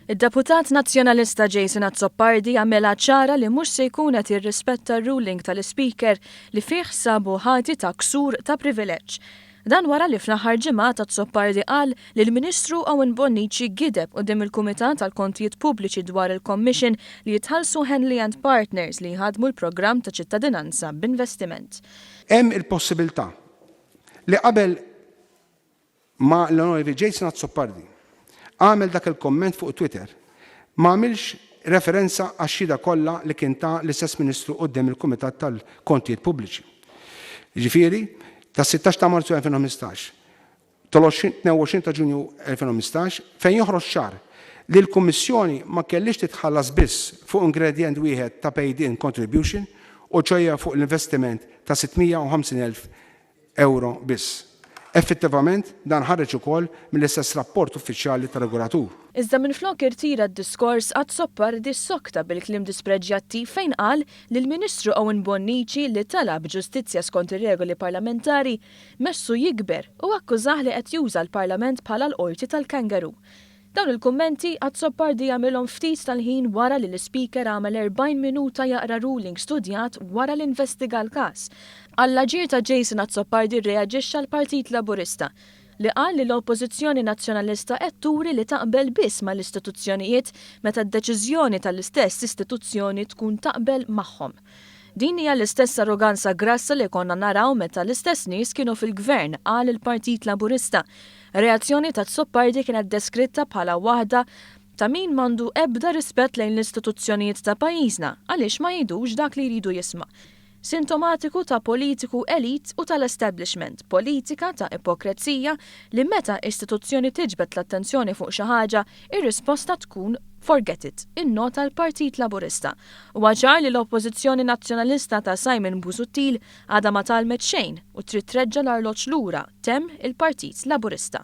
Id-deputat Nazzjonalista Jason Azzopardi għamilha ċara li mhux se jkun qed jirrispetta r-ruling tal-Ispeaker li fih sabu ħati ta' ksur ta' privileġġ. Dan wara li fl-aħħar ġimgħat Azzopardi qal li l-Ministru Owen Bonnici gideb quddiem il-Kumitat għall-Kontijiet Pubbliċi dwar il-commission li jitħallsu Henley and Partners li jħaddmu l-programm ta' ċittadinanza b'investiment. Hemm il-possibilità li qabel ma l-Onorevoli Jason Azzopardi għamel dak il-komment fuq Twitter, ma għamilx referenza għax-xhieda kollha li kien ta l-istess Ministru quddiem il-Kumitat tal-Kontijiet Pubbliċi. Jiġifieri, tas-16 ta' Marzu 2015, tal-22 ta' Ġunju 2015, fejn joħroġ ċar li l-Kummissjoni ma kellhiex titħallas biss fuq ingredjent wieħed ta' paid-in contribution u ċoe fuq l-investiment ta' 650,000 Ewro biss. Effettivament, dan ħareġ ukoll mill-istess rapport uffiċjali tar-regolatur. Iżda minflok irtira d-diskors, Azzopardi ssokta bil-kliem dispreġjattiv fejn qal li l-Ministru Owen Bonnici li talab ġustizzja skont ir-regoli parlamentari messu jikber u akkużah li qed juża l-Parlament bħala l-qorti tal-kangaroo. Dawn il-kummenti Azzopardi għamilhom ftit tal-ħin wara li l-Ispeaker għamel 40 minuta jaqra ruling studjat wara li investiga l-każ. Għall-aġir ta' Jason Azzopardi rreaġixxa l-Partit Laburista, li qal li l-Oppożizzjoni Nazzjonalista qed turi li taqbel biss mal-istituzzjonijiet meta d-deċiżjoni tal-istess istituzzjoni tkun taqbel magħhom. Din hija l-istess arroganza grassa li konna naraw meta l-istess nies kienu fil-Gvern, qal il-Partit Laburista. Reazzjoni ta' Azzopardi kienet deskritta bħala waħda ta' min m'għandu ebda rispett lejn l-istituzzjonijiet ta' pajjiżna għaliex ma jgħidux dak li jridu jisma'. Sintomatiku ta' politiku elit u tal-establishment, politika ta' ipokrezija li meta istituzzjoni tiġbed l-attenzjoni fuq xi ħaġa, ir-risposta tkun forget it, innota l-Partit Laburista. Huwa ċar li l-Oppożizzjoni Nazzjonalista ta' Simon Busuttil għadha ma tgħallmet xejn u trid treġġa' l-arloġġ lura, temm il-Partit Laburista.